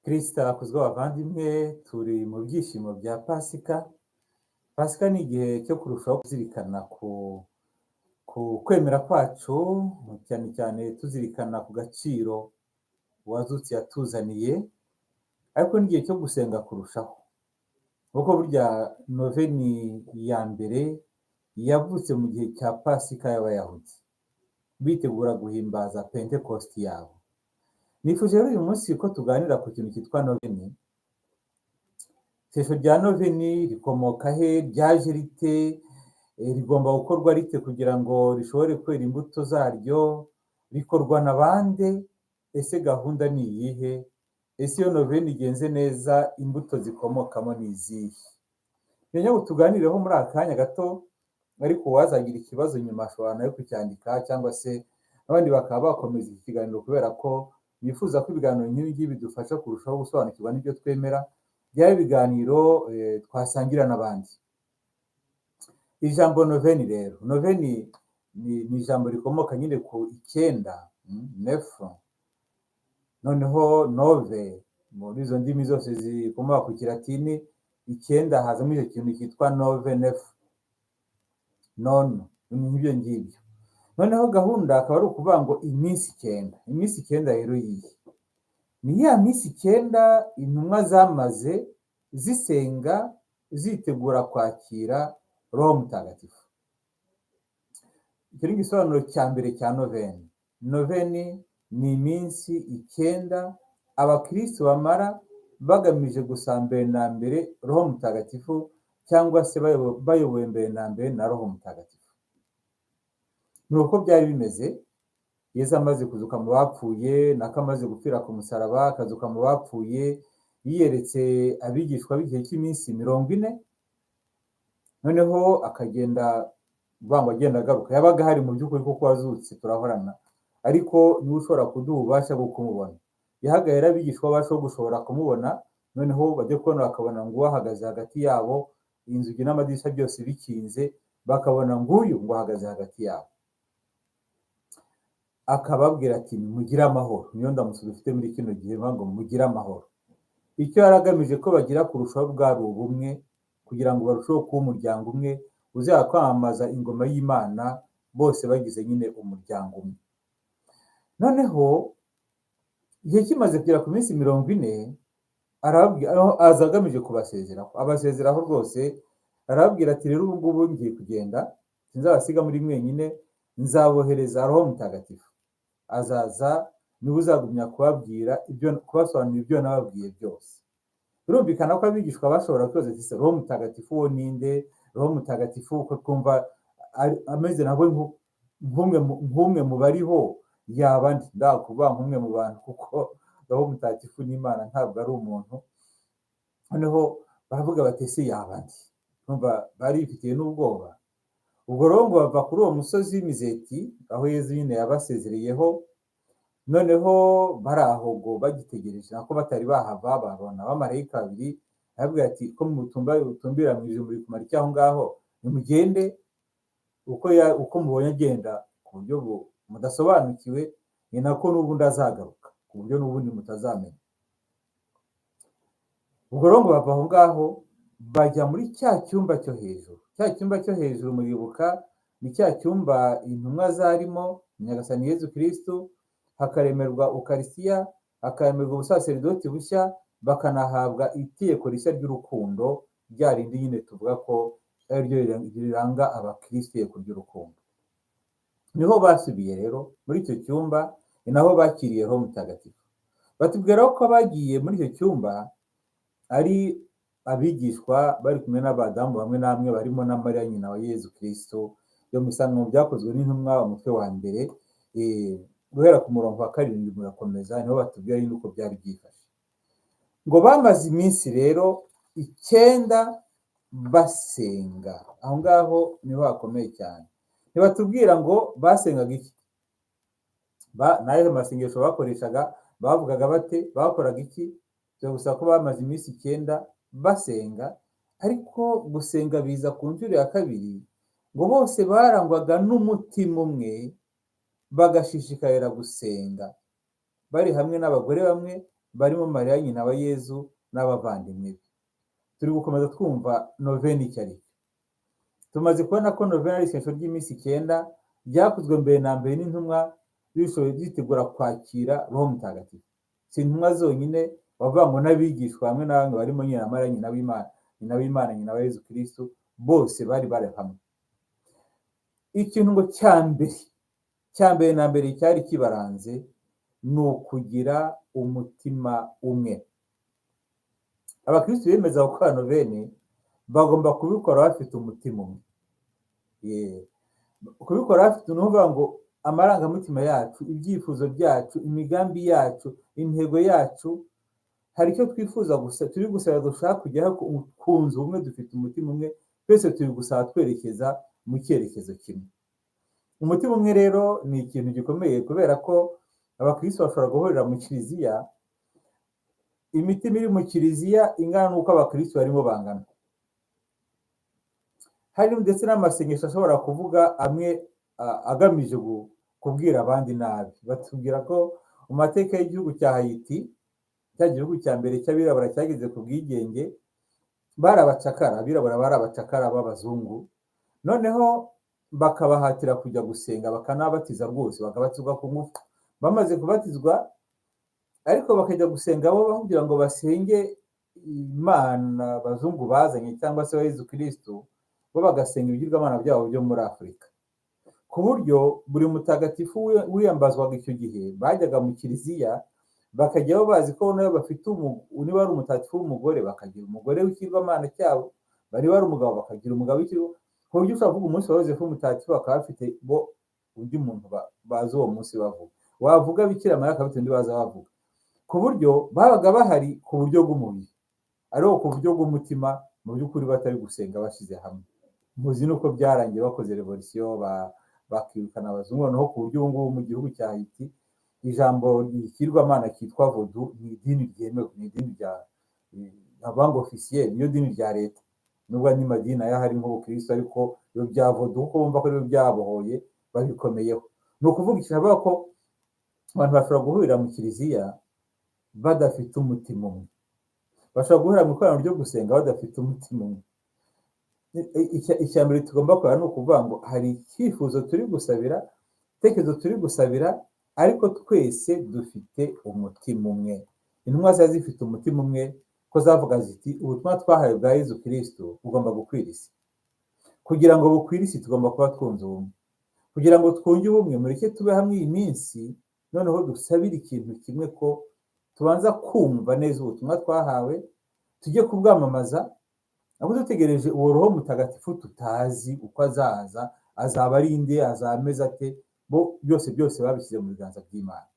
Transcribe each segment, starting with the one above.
Kristo akuzwe bavandimwe, turi mu byishimo bya Pasika. Pasika ni igihe cyo kurushaho kuzirikana ku kwemera kwacu, cyane cyane tuzirikana ku gaciro uwazutse yatuzaniye, ariko n'igihe cyo gusenga kurushaho. Kuko burya noveni ya mbere yavutse mu gihe cya Pasika y'Abayahudi, bitegura guhimbaza Pentekosti yabo. Nifuje rero uyu munsi ko tuganira ku kintu cyitwa noveni. Isengesho rya noveni rikomoka he? Ryaje rite? Rigomba gukorwa rite kugira ngo rishobore kwera imbuto zaryo? Rikorwa na bande? Ese gahunda ni iyihe? Ese iyo noveni igenze neza imbuto zikomokamo ni izihe? Ngira ngo tuganireho muri aka kanya gato, ariko uwazagira ikibazo nyuma ashobora nawe kucyandika, cyangwa se abandi bakaba bakomeza iki kiganiro, kubera ko bifuza ko ibiganiro nk'ibi ngibi bidufasha kurushaho gusobanukirwa n'ibyo twemera, byaba ibiganiro twasangira n'abandi. Ijambo noveni rero, noveni ni ijambo rikomoka nyine ku icyenda, neuf, noneho nove muri izo ndimi zose zikomoka ku Kilatini, icyenda hazamo icyo kintu cyitwa nove, neuf, nono, ni nk'ibyo ngibyo. Noneho gahunda akaba ari ukuvuga ngo iminsi 9. Iminsi 9 rero yihe? Ni ya minsi 9 intumwa zamaze zisenga, zitegura kwakira Roho Mutagatifu. Icyo ni igisobanuro cya mbere cya noveni. Noveni ni iminsi 9 abakristo bamara bagamije gusaba mbere na mbere Roho Mutagatifu, cyangwa se bayobowe mbere na mbere na Roho Mutagatifu. Ni uko byari bimeze Yezu amaze kuzuka mu bapfuye, nako amaze gupfira ku musaraba akazuka mu bapfuye, yiyeretse abigishwa b'igihe cy'iminsi 40, noneho akagenda uvuga ngo agenda agaruka. Yabaga ahari mu by'ukuri kuko wazutse turahorana, ariko niwe ushobora kuduha ububasha bwo kumubona. Yahaga rero abigishwa ububasha bwo gushobora kumubona, noneho bajya kubona bakabona ngo ahagaze hagati yabo, inzugi n'amadirishya byose bikinze, bakabona nguyu ngo ahagaze hagati yabo. Akababwira ati mugire amahoro. Niyo ndamutso dufite muri kino gihe, ngo mugire amahoro. Icyo yari agamije ko bagira kurushaho bwari ubumwe, kugira ngo barusheho kuba umuryango umwe uzajya kwamamaza ingoma y'Imana, bose bagize nyine umuryango umwe. Noneho igihe kimaze kugera ku minsi 40, aza agamije kubasezeraho, abasezeraho rwose, arababwira ati rero ubu ngubu ngiye kugenda, sinzabasiga muri mwenyine, nzabohereza Roho Mutagatifu, azaza niwe uzagumya kubabwira ibyo, kubasobanurira ibyo nababwiye byose. Birumvikana ko abigishwa bashobora kwibaza ati Roho Mutagatifu wo ninde? Roho Mutagatifu uko twumva ameze nawe nk'umwe mu bariho yaba ndi? Ndakuvuga nk'umwe mu bantu, kuko Roho Mutagatifu n'Imana ntabwo ari umuntu. Noneho baravuga bati ese yaba ndi? Urumva bari bifitiye n'ubwoba. Ubwo rero ngo bava kuri uwo musozi w'Imizeti aho Yezu nyine yabasezereyeho, noneho bari aho ngo bagitegereje, nako batari bahava, babona abamarayika babiri, arababwira ati ko mutumbira mu ijuru muri kumara iki aho ngaho? Nimugende, uko mubonye agenda ku buryo mudasobanukiwe, ni nako n'ubundi azagaruka ku buryo n'ubundi mutazamenya. Ubwo rero ngo bava aho ngaho bajya muri cya cyumba cyo hejuru. Cya cyumba cyo hejuru muribuka ni cya cyumba intumwa zarimo Nyagasani Yezu Kristu, hakaremerwa Ukarisitiya, hakaremerwa ubusaseridoti bushya, bakanahabwa itegeko rishya ry'urukundo, rya rindi nyine tuvuga ko ari ryo riranga abakristu, itegeko ry'urukundo. Niho basubiye rero muri icyo cyumba, ni naho bakiriye Roho Mutagatifu. Batubwira ko bagiye muri icyo cyumba ari abigishwa bari kumwe n'abadamu bamwe na bamwe, barimo na Mariya nyina wa Yezu Kristu. Yo mu isango byakozwe n'intumwa, umutwe wa mbere, guhera ku murongo wa 7 murakomeza, niho batubwira nyine uko byari byifashe. Ngo bamaze iminsi rero 9 basenga. Aho ngaho niho hakomeye cyane. Ntibatubwira ngo basengaga iki, n'ayo masengesho bakoreshaga, bavugaga bate, bakoraga iki? Gusa ko bamaze iminsi 9 basenga, ariko gusenga biza ku nshuro ya kabiri, ngo bose barangwaga n'umutima umwe, bagashishikarira gusenga bari hamwe n'abagore bamwe barimo Mariya nyina wa Yezu n'abavandimwe be. Turi gukomeza twumva noveni icyo ari cyo. Tumaze kubona ko noveni ari isengesho ry'iminsi 9 ryakozwe mbere na mbere n'intumwa zishoboye zitegura kwakira Roho Mutagatifu. Si intumwa zonyine, bavuga ngo n'abigishwa hamwe na bamwe barimo nyina Mariya nyina w'Imana, nyina w'Imana, nyina wa Yezu Kristu, bose bari bari hamwe. Ikintu ngo cya mbere na mbere cyari kibaranze ni ukugira umutima umwe. Abakristu bemeza gukora noveni bagomba kubikora bafite umutima umwe. Kubikora bafite, ni ukuvuga ngo amarangamutima yacu, ibyifuzo byacu, imigambi yacu, intego yacu, hari icyo twifuza gusa, turi gusaba dushaka kugeraho ku nzu ubumwe, dufite umutima umwe, twese turi gusaba twerekeza mu cyerekezo kimwe. Umutima umwe rero ni ikintu gikomeye, kubera ko abakristo bashobora guhurira mu kiliziya, imitima iri mu kiliziya ingana n'uko abakristo barimo bangana. Hari ndetse n'amasengesho ashobora kuvuga amwe agamije kubwira abandi nabi. Batubwira ko mu mateka y'igihugu cya Haiti, cya gihugu cya mbere cy'abirabura cyageze ku bwigenge, bari abacakara, abirabura bari abacakara b'abazungu, noneho bakabahatira kujya gusenga, bakanabatiza rwose, bakabatizwa ku ngufu. Bamaze kubatizwa ariko bakajya gusenga bo kugira ngo basenge Imana abazungu bazanye cyangwa se Yezu Kristu, bo bagasenga ibigirwamana byabo byo muri Afurika. Ku buryo buri mutagatifu wiyambazwaga icyo gihe, bajyaga mu kiliziya bakajyaho bazi ko nayo bafite niba ari umutagatifu w'umugore bakagira umugore w'ikigirwamana cyabo, bari bari umugabo bakagira umugabo w'ikigirwamana, ku buryo ushobora kuvuga umunsi wa Yozefu mutagatifu bakaba bafite bo undi muntu bazi uwo munsi bavuga, wavuga Bikira Mariya akaba afite undi baza bavuga, ku buryo babaga bahari ku buryo bw'umubiri, ariko ku buryo bw'umutima mu by'ukuri batari gusenga bashyize hamwe. Muzi nuko byarangiye bakoze revolisiyo bakirukana abazungu, noneho ku buryo ubu ngubu mu gihugu cya Haiti ijambo ry'ikigirwamana cyitwa vodu ni idini ryemewe, ni idini rya banque officielle, niyo dini rya leta, nubwo andi madini nayo ahari nk'ubukristo, ariko iyo bya vodu kuko bumva ko aribyo byabohoye babikomeyeho. Ni ukuvuga ikintu avuga ko abantu bashobora guhurira mu kiliziya badafite umutima umwe, bashobora guhurira mu ikoraniro ryo gusenga badafite umutima umwe. Icya mbere tugomba kureba ni ukuvuga ngo hari icyifuzo turi gusabira, ibitekerezo turi gusabira, ariko twese dufite umutima umwe. Intumwa zari zifite umutima umwe ko zavuga ziti ubutumwa twahawe bwa Yezu Kristu bugomba gukwira isi. Kugira ngo bukwire isi tugomba kuba twunze ubumwe. Kugira ngo twunge ubumwe mureke tube hamwe iyi minsi, noneho dusabire ikintu kimwe ko tubanza kumva neza ubutumwa twahawe, tujye kubwamamaza, ahubwo dutegereje uwo Roho Mutagatifu tutazi uko azaza, azaba ari nde, azaba ameze ate, bo byose byose babishyize mu biganza by'Imana.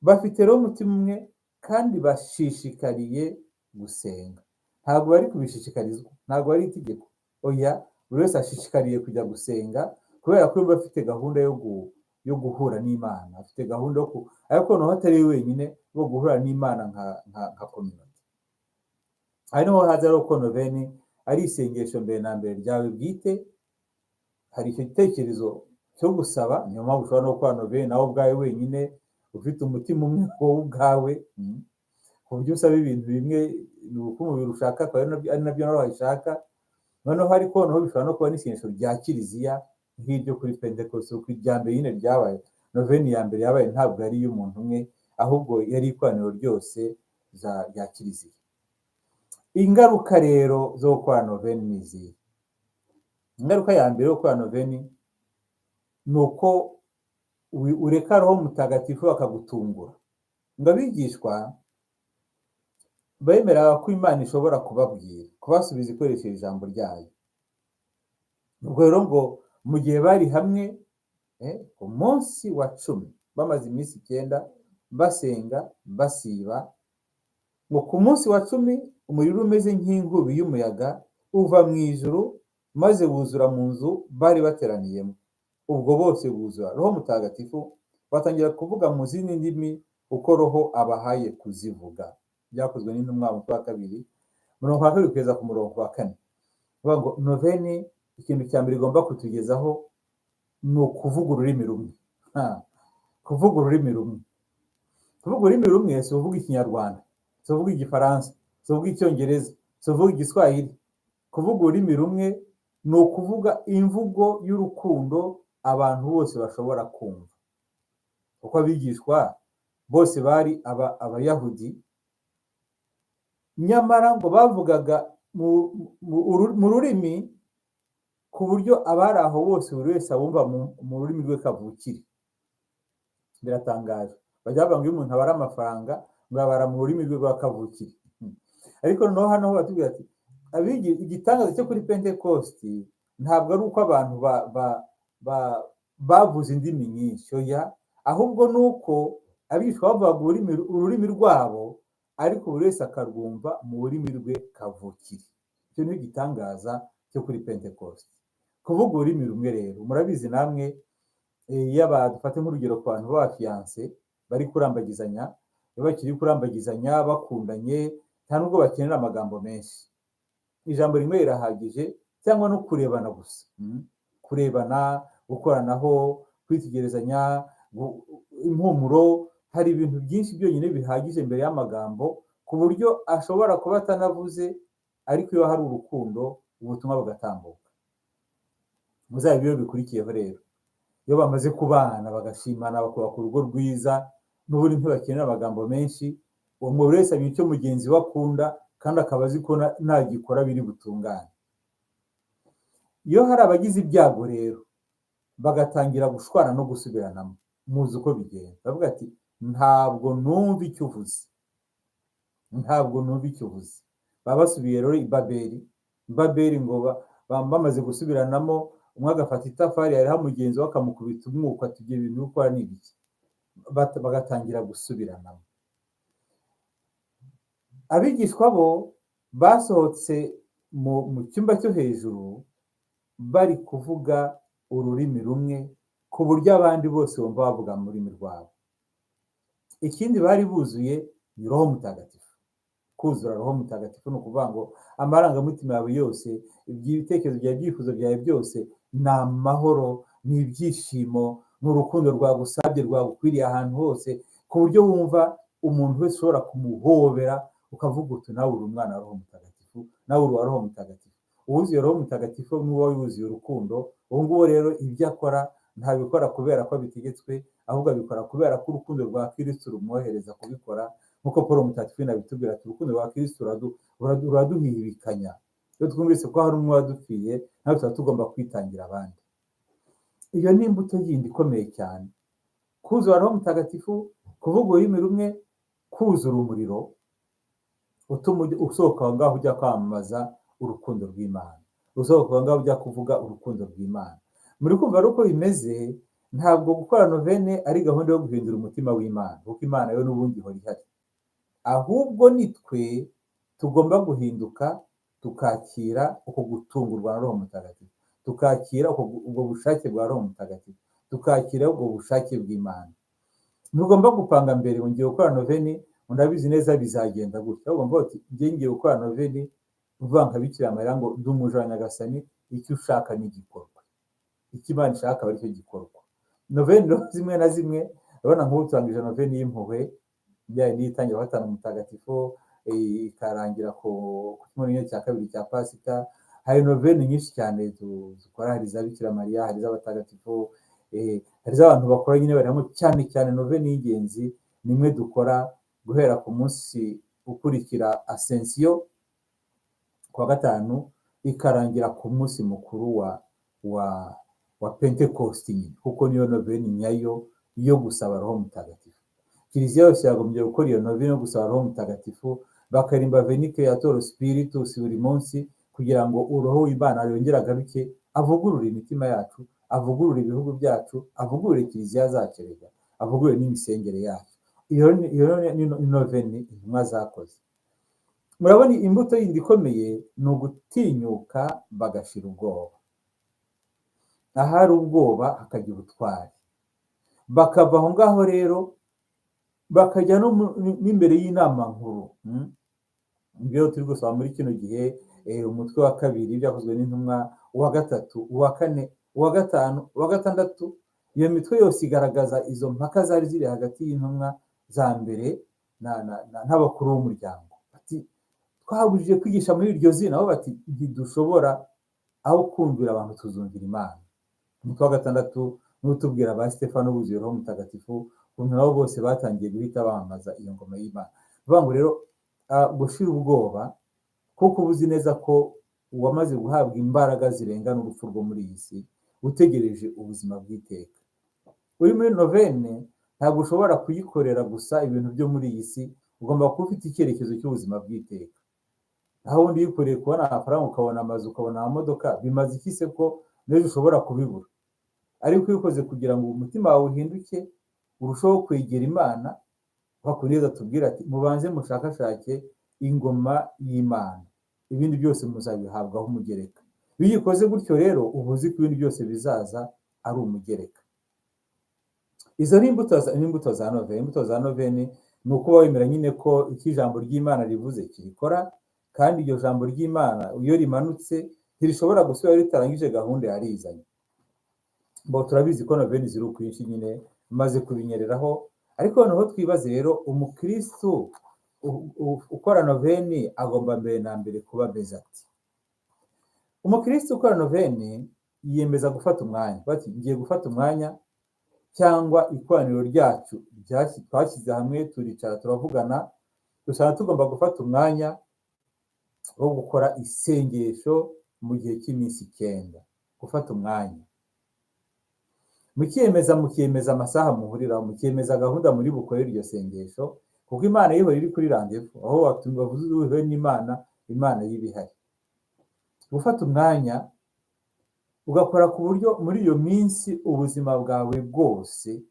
Bafite rero umutima umwe kandi bashishikariye gusenga. Ntabwo bari kubishishikarizwa, ntabwo ari itegeko. Oya, buri wese ashishikariye kujya gusenga kubera ko yumva afite gahunda yo guhura n'Imana, afite gahunda yo ariko noneho atari we wenyine, bo guhura n'Imana nka community. Aha niho haza rero ko noveni ari isengesho mbere na mbere ryawe bwite, hari icyo gitekerezo cyo gusaba, niyo mpamvu ushobora no gukora noveni nawe ubwawe wenyine, ufite umutima umwe wowe ubwawe, ku buryo usaba ibintu bimwe ni uko umubiri ushaka, akaba ari nabyo nawe wayishaka. Noneho ariko noneho bishobora no kuba n'isengesho rya kiliziya nk'iryo kuri Pentekoste, kuko irya mbere nyine ryabaye, noveni ya mbere yabaye ntabwo yari iy'umuntu umwe, ahubwo yari ikoraniro ryose rya kiliziya. Ingaruka rero zo gukora noveni ni izihe? Ingaruka ya mbere yo gukora noveni ni uko ureka Roho Mutagatifu akagutungura. Ngo abigishwa bemeraga ko Imana ishobora kubabwira, kubasubiza ikoresheje ijambo ryayo. Ubwo rero ngo mu gihe bari hamwe ku munsi wa 10, bamaze iminsi 9 basenga basiba, ngo ku munsi wa 10 umuriro umeze nk'inkubi y'umuyaga uva mu ijuru maze wuzura mu nzu bari bateraniyemo. Ubwo bose buzura Roho Mutagatifu, batangira kuvuga mu zindi ndimi uko Roho abahaye kuzivuga. Byakozwe n'intumwa umutwe wa 2, umurongo wa 2 kugeza ku murongo wa 4. Bavuga ngo noveni ikintu cya mbere igomba kutugezaho ni ukuvuga ururimi rumwe. Kuvuga ururimi rumwe. Kuvuga ururimi rumwe si uvuga Ikinyarwanda, si uvuga Igifaransa, si uvuga Icyongereza, si uvuga Igiswahili. Kuvuga ururimi rumwe ni ukuvuga imvugo y'urukundo abantu bose bashobora kumva. Kuko abigishwa bose bari Abayahudi, nyamara ngo bavugaga mu rurimi ku buryo abari aho bose buri wese abumva mu rurimi rwe kavukire. Biratangaje, bajya bavuga ngo iyo umuntu abara amafaranga ngo abara mu rurimi rwe rwa kavukire. Ariko noneho hano ho batubwira ati igitangaza cyo kuri Pentekosti ntabwo ari uko abantu bavuze indimi nyinshi, oya, ahubwo ni uko abigishwa bavugaga ururimi rwabo, ariko buri wese akarwumva mu rurimi rwe kavukire. Icyo ni igitangaza cyo kuri Pentekosti. Kuvuga ururimi rumwe rero, murabizi namwe, iyo dufate nk'urugero ku bantu b'abafiyanse bari kurambagizanya, iyo bakiri kurambagizanya bakundanye, nta nubwo bakenera amagambo menshi, ijambo rimwe rirahagije, cyangwa no kurebana gusa, kurebana, gukoranaho, kwitegerezanya, impumuro, hari ibintu byinshi byonyine bihagije mbere y'amagambo, ku buryo ashobora kuba atanavuze, ariko iyo hari urukundo ubutumwa bugatambuka. Muzabe iyo bikurikiyeho rero, iyo bamaze kubana bagashimana, bakubaka urugo rwiza, n'ubundi ntibakenera amagambo menshi, uwo buri wese amenya icyo mugenzi we akunda, kandi akaba azi ko nagikora biri butungane. Iyo hari abagize ibyago rero bagatangira gushwana no gusubiranamo, muzi uko bigenda, bavuga ati ntabwo numva icyo uvuze, ntabwo numva icyo uvuze. Baba basubiye rero i Babeli. I Babeli ngo bamaze gusubiranamo, umwe agafata itafari yariha mugenzi we akamukubita umwuko, ati ibyo bintu ukora ni ibiki? Bagatangira gusubiranamo. Abigishwa bo basohotse mu cyumba cyo hejuru bari kuvuga ururimi rumwe, ku buryo abandi bose bumva bavuga mu rurimi rwabo. Ikindi bari buzuye ni Roho Mutagatifu. Kuzura Roho Mutagatifu ni ukuvuga ngo amarangamutima yawe yose, ibitekerezo byawe, ibyifuzo byawe byose ni amahoro, ni ibyishimo, ni urukundo rwagusabye, rwagukwiriye ahantu hose, ku buryo wumva umuntu wese ushobora kumuhobera ukavuga uti nawe uri umwana wa Roho Mutagatifu, nawe uri uwa Roho Mutagatifu. Uwuzuye Roho Mutagatifu n'uwo wuzuye urukundo, uwo nguwo rero ibyo akora ntabikora kubera ko abitegetswe, ahubwo abikora kubera ko urukundo rwa Kristo rumwohereza kubikora, nk'uko Paul Mutagatifu abitubwira ati urukundo rwa Kristo ruraduhihibikanya. Iyo twumvise ko hari umwe wadupfiriye, natwe tuba tugomba kwitangira abandi. Iyo ni imbuto yindi ikomeye cyane. Kuzura Roho Mutagatifu, kuvuga ururimi rumwe, kuzura umuriro utuma usohoka aho ngaho ujya kwamamaza urukundo rw'Imana, usohoka aho ngaho ujya kuvuga urukundo rw'Imana. Muri kumva ari uko bimeze, ntabwo gukora novene ari gahunda yo guhindura umutima w'Imana, kuko Imana yo n'ubundi ihora ihari. Ahubwo ni twe tugomba guhinduka, tukakira uko gutungurwa na Roho Mutagatifu, tukakira ubwo bushake bwa Roho Mutagatifu, tukakira ubwo bushake bw'Imana. Ntugomba gupanga mbere ngo ngiye gukora noveni, ndabizi neza bizagenda gutya. Ahubwo mvuga uti njye ngiye gukora noveni, uvuga nka Bikira Mariya ngo ndi umuja wa Nyagasani, icyo ushaka ni igikorwa, icyo Imana ishaka aba aricyo gikorwa. Noveni rero zimwe na zimwe, urabona nk'ubu turangije noveni y'impuhwe, ijyanye n'iyitangira gatanu mutagatifu, ikarangira ku cyumweru cya kabiri cya Pasika. Hari noveni nyinshi cyane dukora, hari iza Bikira Mariya, hari iz'abatagatifu, hari iz'abantu bakora nyine bari hamwe. Cyane cyane noveni y'ingenzi ni imwe dukora guhera ku munsi ukurikira Asensiyo ku wa gatanu, ikarangira ku munsi mukuru wa Pentekosti nyine, kuko niyo noveni nyayo yo gusaba Roho Mutagatifu. Kiliziya yose yagombye gukora iyo noveni yo gusaba Roho Mutagatifu, bakarimba Veni Creator Spiritus buri munsi, kugira ngo Roho w'Imana yongere agaruke, avugurure imitima yacu, avugurure ibihugu byacu, avugurure kiliziya zacu, erega avugurure n'imisengere yacu. Iyo ni noveni intumwa zakoze. Murabona imbuto yindi ikomeye ni ugutinyuka bagashira ubwoba. Ahari ubwoba hakajya ubutwari. Bakava aho ngaho rero bakajya no n'imbere y'inama nkuru. Ibyo turi gusoma muri kino gihe, umutwe wa kabiri byakozwe n'intumwa, uwa gatatu, uwa kane, uwa gatanu, uwa gatandatu, iyo mitwe yose igaragaza izo mpaka zari ziri hagati y'intumwa za mbere n'abakuru b'umuryango. Bati twabujije kwigisha muri iryo zina, nabo bati ntidushobora, aho kumvira abantu tuzumvira Imana. Umutwe wa gatandatu n'utubwira ba Stefano buzuye Roho Mutagatifu, ukuntu nabo bose batangiye guhita bamamaza iyo ngoma y'Imana. Bivuga ngo rero gushira ubwoba, kuko uba uzi neza ko uwamaze guhabwa imbaraga zirengana urupfu rwo muri iyi si, utegereje ubuzima bw'iteka. Uri muri novene ntabwo ushobora kuyikorera gusa ibintu byo muri iyi si, ugomba kuba ufite icyerekezo cy'ubuzima bw'iteka. Aho ubundi yikoreye kubona amafaranga, ukabona amazu, ukabona amamodoka, bimaze iki se ko n'ejo ushobora kubibura? Ariko iyo ukoze kugira ngo umutima wawe uhinduke, urusheho kwegera Imana, bakuneza tubwira ati mubanze mushakashake ingoma y'Imana, ibindi byose muzabihabwaho umugereka. Iyo uyikoze gutyo rero uba uzi ko ibindi byose bizaza ari umugereka. Izo ni imbuto za noveni. Imbuto za noveni ni ukuba wemera nyine ko icyo ijambo ry'Imana rivuze kirikora, kandi iryo jambo ry'Imana iyo rimanutse ntirishobora gusubira ritarangije gahunda yarizanye. Bo turabizi ko noveni ziri ukwinshi nyine, maze kubinyereraho. Ariko noneho twibaze rero, umukristu ukora noveni agomba mbere na mbere kuba ameze ati. Umukristu ukora noveni yiyemeza gufata umwanya, bati ngiye gufata umwanya, cyangwa ikoraniro ryacu twashyize hamwe turicara turavugana, dusanga tugomba gufata umwanya wo gukora isengesho mu gihe cy'iminsi 9. Gufata umwanya mukiyemeza amasaha muhuriraho, mukiyemeza gahunda muri bukore iryo sengesho, kuko Imana ihora iri kuri randevu, aho bavuze uhuye n'Imana, Imana y'ibihari. Gufata umwanya ugakora ku buryo muri iyo minsi ubuzima bwawe bwose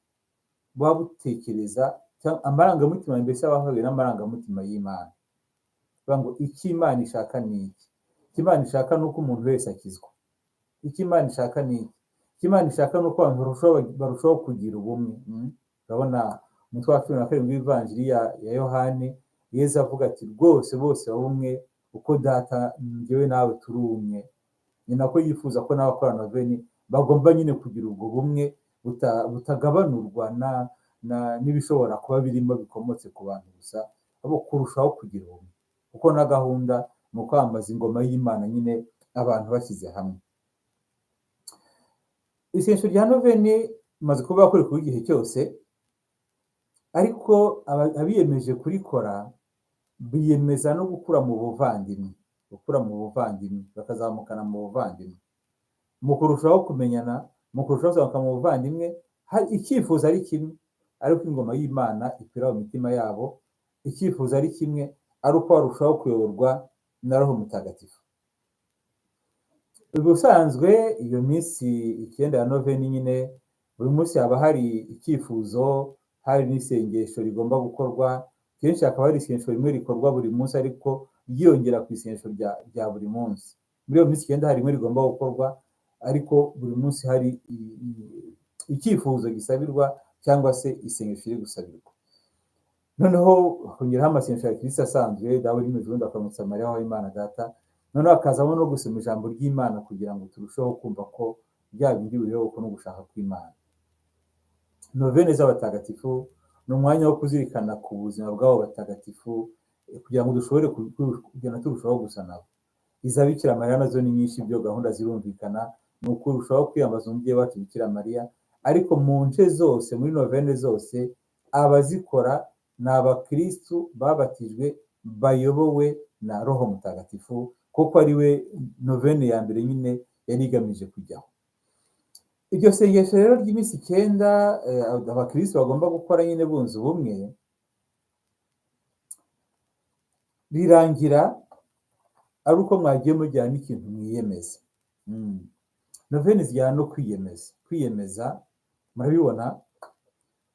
buba butekereza amarangamutima, mbese aba ahuye n'amarangamutima y'Imana. Bivuga ngo icyo Imana ishaka ni iki? Icyo Imana ishaka ni uko umuntu wese akizwa. Icyo Imana ishaka ni iki? Icyo Imana ishaka ni uko abantu barushaho kugira ubumwe. Urabona umutwe wa 17 w'Ivanjiri ya Yohani, Yezu avuga ati rwose bose babe umwe uko data njyewe nawe turi umwe. Ni nako yifuza ko n'abakora noveni bagomba nyine kugira ubwo bumwe butagabanurwa n'ibishobora kuba birimo bikomotse ku bantu gusa, abo kurushaho kugira ubumwe. Kuko na gahunda ni ukwamamaza ingoma y'Imana nyine abantu bashyize hamwe. Isengesho rya noveni rimaze kuba kuri igihe cyose, ariko abiyemeje kurikora biyemeza no gukura mu buvandimwe, gukura mu buvandimwe, bakazamukana mu buvandimwe. Mu kurushaho kumenyana, mu kurushaho kuzamuka mu buvandimwe, hari icyifuzo ari kimwe, ariko ingoma y'Imana ikwira mu mitima yabo, icyifuzo ari kimwe, ari uko barushaho kuyoborwa na Roho Mutagatifu. Ubusanzwe iyo minsi 9 ya noveni nyine, buri munsi haba hari icyifuzo, hari n'isengesho rigomba gukorwa. Kenshi hakaba hari isengesho rimwe rikorwa buri munsi, ariko ryiyongera ku isengesho rya buri munsi. Muri iyo minsi 9 hari rimwe rigomba gukorwa, ariko buri munsi hari icyifuzo gisabirwa cyangwa se isengesho riri gusabirwa. Noneho hongeraho amasengesho ya Kristo asanzwe, Dawe uri mu ijuru, ndakuramutsa Mariya wahawe Imana Data. Noneho hakazamo no gusoma ijambo ry'Imana kugira ngo turusheho kumva ko bya bindi biriho no gushaka kw'Imana. Novene z'abatagatifu ni umwanya wo kuzirikana ku buzima bw'abo batagatifu, kugira ngo dushobore kugenda turushaho gusa nabo. Iza Bikira Mariya nazo ni nyinshi, ibyo gahunda zirumvikana, ni ukurushaho kwiyambaza umubyeyi wacu Bikira Mariya, ariko mu nce zose, muri novene zose, abazikora ni abakristu babatijwe bayobowe na Roho Mutagatifu, kuko ari we novene ya mbere nyine yari igamije kujyaho. Iryo sengesho rero ry'iminsi 9 abakristu bagomba gukora nyine bunze ubumwe, rirangira ari uko mwagiye mujyana n'ikintu mwiyemeza. Noveni zijyana no kwiyemeza. Kwiyemeza murabibona,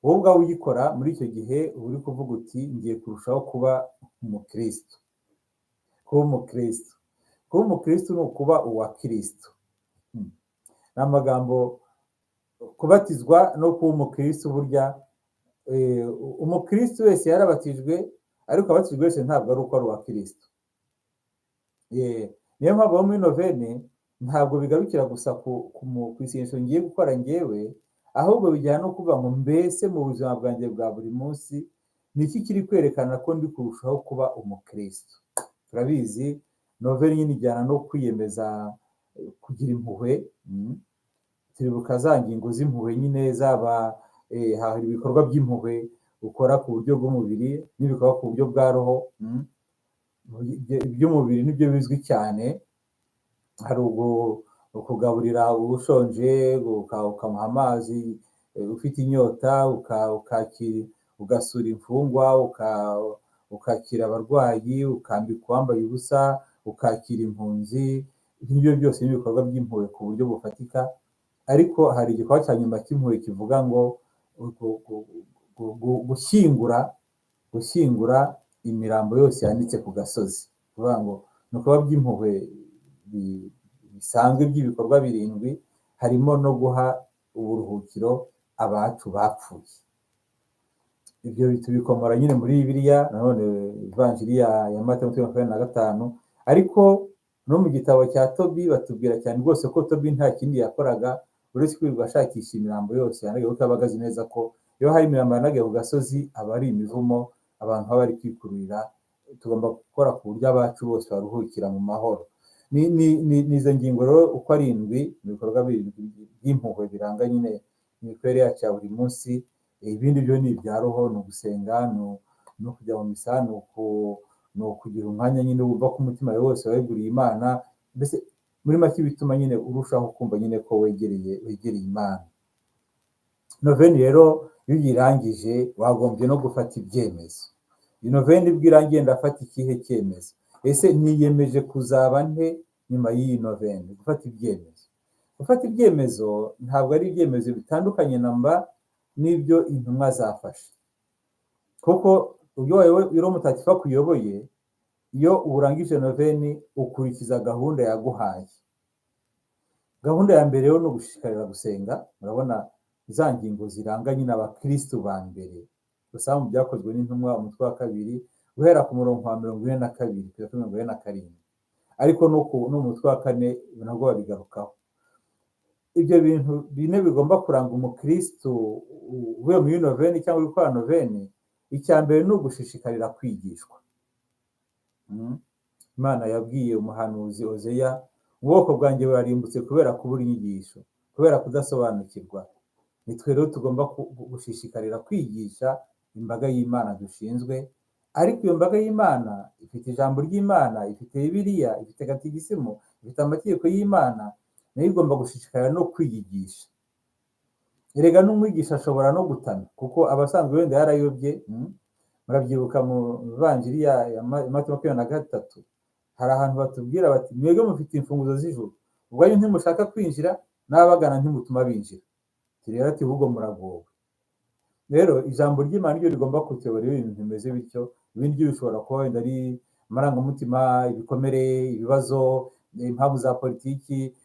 wowe ubwawe uyikora muri icyo gihe uba uri kuvuga uti ngiye kurushaho kuba umukristo. Kuba umukristo, kuba umukristo ni ukuba uwa Kristo. Ni amagambo, kubatizwa no kuba umukristo. Burya umukristo wese yarabatijwe, ariko abatijwe wese ntabwo ari uko ari uwa Kristo. Niyo mpamvu muri novene ntabwo bigarukira gusa ku isengesho ngiye gukora ngewe, ahubwo bijyana no kuvuga ngo mbese mu buzima bwanjye bwa buri munsi Ni iki kiri kwerekana ko ndi kurushaho kuba umukristo? Turabizi, noveni nyine ijyana no kwiyemeza kugira impuhwe. Turibuka za ngingo z'impuhwe nyine, zaba hari ibikorwa by'impuhwe ukora ku buryo bw'umubiri n'ibikorwa ku buryo bwa roho. Iby'umubiri nibyo bizwi cyane, hari ukugaburira ushonje, ukamuha amazi ufite inyota, ugasura imfungwa, ukakira abarwayi, ukambika uwambaye ubusa, ukakira impunzi. Ibyo byose ni ibikorwa by'impuhwe ku buryo bufatika. Ariko hari igikorwa cya nyuma cy'impuhwe kivuga ngo gushyingura imirambo yose yanditse ku gasozi. Kuvuga ngo ni ibikorwa by'impuhwe bisanzwe by'ibikorwa birindwi, harimo no guha uburuhukiro abacu bapfuye. Ibyo tubikomora nyine muri Bibiliya, nanone Ivanjiri ya Matayo 25. Ariko no mu gitabo cya Tobi batubwira cyane rwose ko Tobi nta kindi yakoraga uretse kwirirwa ashakisha imirambo yose yanagiye, kuko aba azi neza ko iyo hari imirambo yanagiye ku gasozi aba ari imivumo abantu baba bari kwikururira. Tugomba gukora ku buryo abacu bose baruhukira mu mahoro. Ni izo ngingo rero uko ari indwi mu bikorwa by'impuhwe biranga nyine imikorere yacu ya buri munsi. Ibindi byo ni ibya roho, ni ugusenga, ni ukujya mu misa, ni ukugira umwanya nyine wumva ko umutima wawe wose weguriye Imana. Mbese muri make bituma nyine urushaho kumva nyine ko wegereye Imana. Noveni rero iyo uyirangije wagombye no gufata ibyemezo. Iyi noveni ibwo irangiye ndafata ikihe cyemezo? Ese niyemeje kuzaba nte nyuma y'iyi noveni? Gufata ibyemezo. Gufata ibyemezo ntabwo ari ibyemezo bitandukanye na mba n'ibyo intumwa zafashe, kuko iyo Roho Mutagatifu akuyoboye, iyo urangije noveni ukurikiza gahunda yaguhaye. Gahunda ya mbere rero ni ugushishikarira gusenga. Murabona za ngingo ziranga nyine abakirisitu ba mbere usanga mu Byakozwe n'Intumwa umutwe wa 2 guhera ku murongo wa 42 kugera kuri 47, ariko no mu mutwe wa 4 nabwo babigarukaho. Ibyo bintu bine bigomba kuranga umukirisitu uvuye muri noveni cyangwa uri gukora noveni, icya mbere ni ugushishikarira kwigishwa. Imana yabwiye umuhanuzi Ozeya, ubwoko bwanjye burarimbutse kubera kubura inyigisho, kubera kudasobanukirwa. Nitwe rero tugomba gushishikarira kwigisha imbaga y'Imana dushinzwe. Ariko iyo mbaga y'Imana ifite ijambo ry'Imana, ifite Bibiliya, ifite gatigisimu, ifite amategeko y'Imana, nayo igomba gushishikarira no kwiyigisha. Erega n'umwigisha ashobora no gutana, kuko abasanzwe wenda yarayobye. Murabyibuka mu Ivanjiri ya Matayo 23, hari ahantu batubwira bati mwebwe mufite imfunguzo z'ijuru, ubwanyu ntimushaka kwinjira, n'ababagana ntimutuma binjira. Rero ati ahubwo muragowe. Rero ijambo ry'Imana ryo rigomba kutuyobora iyo ibintu bimeze bityo. Ibindi byo bishobora kuba wenda ari amarangamutima, ibikomere, ibibazo, impamvu za politiki,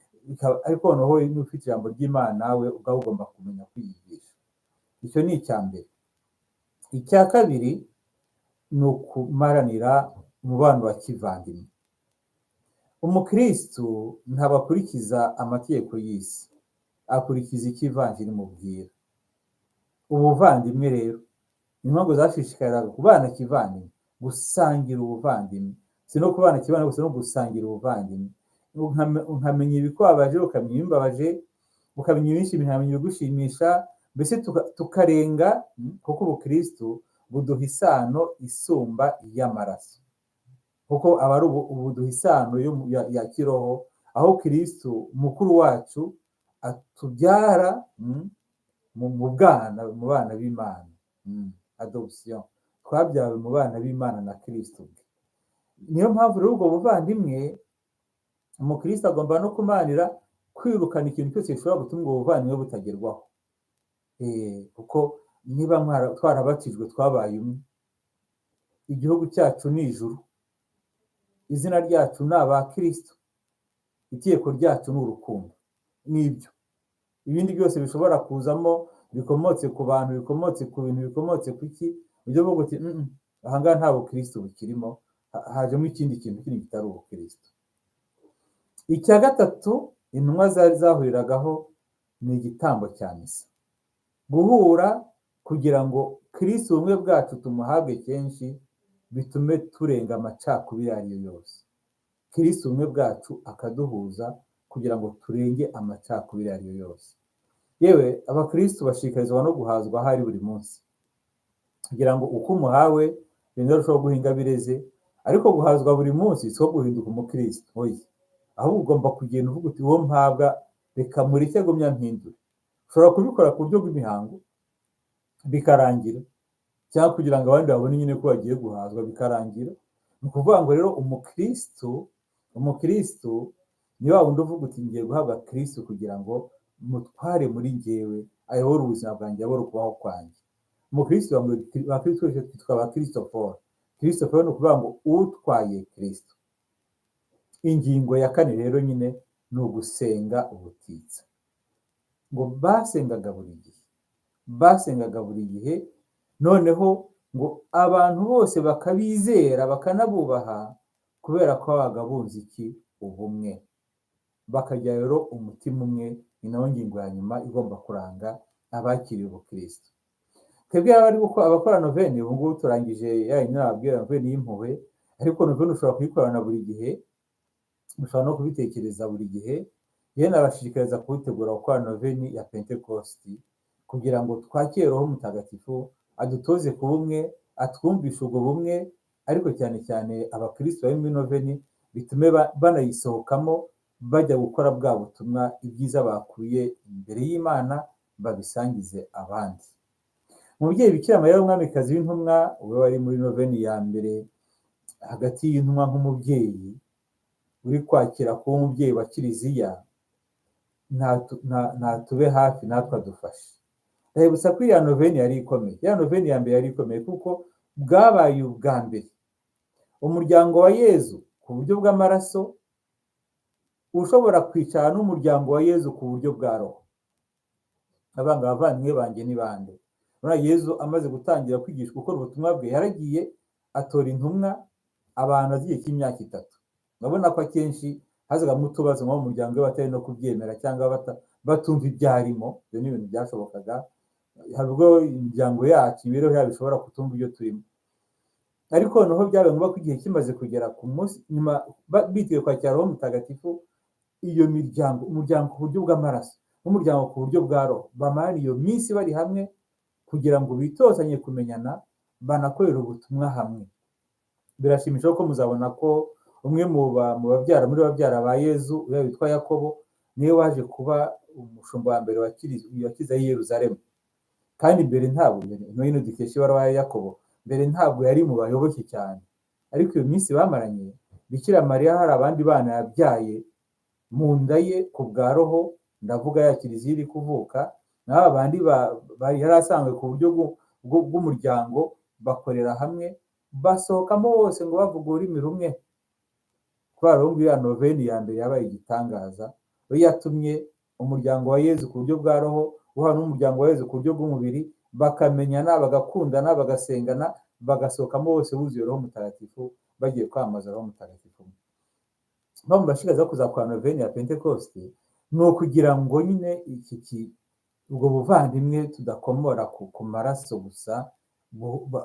ariko noneho niba ufite ijambo ry'Imana nawe ubwawe ugomba kumenya kwiyigisha. Icyo ni icya mbere. Icya kabiri ni ukumaranira umubano wa kivandimwe. Umukirisitu ntabwo akurikiza amategeko y'isi, akurikiza icyo Ivanjiri imubwira. Ubuvandimwe rero ni impamvu zashishikariraga kubana kivandimwe, gusangira ubuvandimwe, si no kubana kivandimwe gusa, no gusangira ubuvandimwe. Nkamenya ibikubabaje, ukamenya ibimbabaje, ukamenya ibishimisha, nkamenya ibigushimisha, mbese tukarenga, kuko ubukirisitu buduha isano isumba iy'amaraso, kuko aba ari buduha isano ya kiroho, aho Kirisitu mukuru wacu atubyara mu bwana, mu bana b'Imana, adoption, twabyawe mu bana b'Imana na Kirisitu. Niyo mpamvu rero ubwo buvandimwe umukirisitu agomba no kumanira kwirukana ikintu cyose gishobora gutuma ubwo buvandimwe butagerwaho, kuko niba twarabatijwe twabaye umwe, igihugu cyacu ni ijuru, izina ryacu ni abakirisitu, itegeko ryacu ni urukundo. Nibyo ibindi byose bishobora kuzamo bikomotse ku bantu, bikomotse ku bintu, bikomotse ku ki, uburyo bwo guti aha ngaha nta bukirisitu bukirimo, hajemo ikindi kintu kindi kitari ubukirisitu. Icya gatatu intumwa zari zahuriragaho ni igitambo cya misa, guhura kugira ngo Kristo ubumwe bwacu tumuhabwe kenshi, bitume turenga amacakubiri ayo ari yo yose. Kristo ubumwe bwacu akaduhuza kugira ngo turenge amacakubiri ayo ari yo yose. Yewe, abakristo bashishikarizwa no guhazwa aho ari buri munsi, kugira ngo uko umuhawe bigende arushaho guhinga bireze. Ariko guhazwa buri munsi si ko guhinduka umukristo, oya, ahubwo ugomba kugenda uvuga uti uwo mpabwa reka mureke agumya mpindure. Ushobora kubikora ku buryo bw'imihango bikarangira, cyangwa kugira ngo abandi babone nyine ko bagiye guhazwa bikarangira. Ni ukuvuga ngo rero umukristo ni wa wundi uvuga uti ngiye guhabwa Kristo kugira ngo mutware muri njyewe, ayobore ubuzima bwanjye, ayobore ukubaho kwanjye. Umukristo wa Kristo wese twitwa ba Kristoforo. Kristoforo ni ukuvuga ngo utwaye Kristo. Ingingo ya kane rero nyine ni ugusenga ubutitsa. Ngo basengaga buri gihe, basengaga buri gihe, noneho ngo abantu bose bakabizera bakanabubaha, kubera ko babaga bunze iki? Ubumwe. Bakagira rero umutima umwe. Ni nayo ngingo ya nyuma igomba kuranga abakiriye ubukristo. Twebwe abari abakora noveni, ubu ngubu turangije ya yindi nababwira, noveni y'impuhwe, ariko noveni ushobora kuyikorana buri gihe, ushobora no kubitekereza buri gihe. Yewe nabashishikariza kubitegura gukora noveni ya Pentekosti, kugira ngo twakire Roho Mutagatifu adutoze kuba umwe, atwumvishe ubwo bumwe, ariko cyane cyane abakristo bari muri noveni bitume banayisohokamo bajya gukora bwa butumwa, ibyiza bakuye imbere y'Imana babisangize abandi. Umubyeyi Bikira Mariya w'umwamikazi w'intumwa, we wari muri noveni ya mbere hagati y'intumwa nk'umubyeyi uri kwakira kuba umubyeyi wa Kiliziya, ntatube hafi natwe adufashe. Ndabibutsa ko iya noveni yari ikomeye, ya noveni ya mbere yari ikomeye kuko bwabaye ubwa mbere umuryango wa Yezu ku buryo bw'amaraso ushobora kwicara n'umuryango wa Yezu ku buryo bwa roho. Abanga abavandimwe banjye ni bande? Yezu amaze gutangira kwigishwa gukora ubutumwa bwe, yaragiye atora intumwa abantu azigiye cy'imyaka 3. Urabona ko akenshi hazagamo utubazo nko mu muryango we batari no kubyemera cyangwa batumva ibyarimo. Ibyo ni ibintu byashobokaga. Hari ubwo imiryango yacu, imibereho yabo ishobora kutumva ibyo turimo, ariko noneho byabaye ngombwa ko igihe kimaze kugera ku munsi nyuma biteguye kwakira Roho Mutagatifu, iyo miryango, umuryango ku buryo bw'amaraso n'umuryango ku buryo bwa roho, bamarana iyo minsi bari hamwe kugira ngo bitozanye kumenyana, banakorere ubutumwa hamwe. Birashimisha ko muzabona ko umwe mu babyara muri babyara ba Yezu, uriya witwa Yakobo, niwe waje kuba umushumba wa mbere wa Kiliziya y'i Yerusalemu. Kandi mbere ntabwo, no hino dukesha ibaruwa ya Yakobo, mbere ntabwo yari mu bayoboke cyane, ariko iyo minsi bamaranye, Bikira Mariya hari abandi bana yabyaye mu nda ye ku bwa roho, ndavuga ya Kiliziya iri kuvuka, n'aba bandi yari asanzwe ku buryo bw'umuryango, bakorera hamwe, basohokamo bose ngo bavuge ururimi rumwe. Kubera rero ngo iriya noveni ya mbere yabaye igitangaza, we yatumye umuryango wa Yezu ku buryo bwa roho uhana n'umuryango wa Yezu ku buryo bw'umubiri, bakamenyana, bagakundana, bagasengana, bagasohokamo bose buzuye Roho Mutagatifu, bagiye kwamamaza Roho Mutagatifu. Mpamvu mbashishikariza kuzakora noveni ya Pentekosti ni ukugira ngo nyine ubwo buvandimwe tudakomora ku maraso gusa,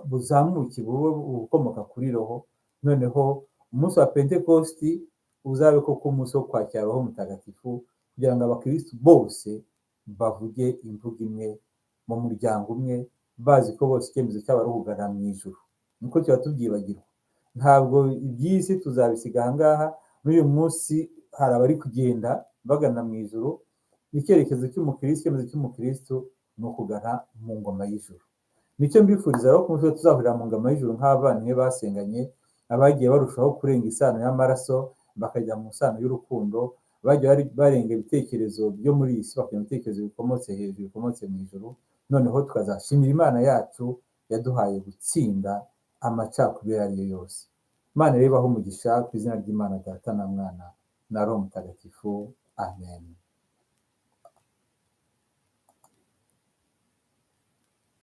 buzamuke bube ubukomoka kuri roho. Noneho umunsi wa Pentekosti uzabe koko umunsi wo kwakira Roho Mutagatifu, kugira ngo abakristo bose bavuge imvugo imwe mu muryango umwe, bazi ko bose icyemezo cyabo ari ukugana mu ijuru. Niko tuba tubyibagirwa, ntabwo iby'isi tuzabisiga aha ngaha. Muri uyu munsi hari abari kugenda bagana mu ijuru. Icyerekezo cy'umukristo, icyemezo cy'umukristo ni ukugana mu ngoma y'ijuru. Nicyo mbifuriza rero, ko tuzahurira mu ngoma y'ijuru nk'abavandimwe basenganye, abagiye barushaho kurenga isano y'amaraso bakajya mu isano y'urukundo, bagiye barenga ibitekerezo byo muri iyi si bakajya mu bitekerezo bikomotse hejuru, bikomotse mu ijuru. Noneho tukazashimira Imana yacu yaduhaye gutsinda amacakubiri ayo ari yo yose. Imana rero ibahe umugisha ku izina ry'Imana Data na Mwana na Roho Mutagatifu. Amen.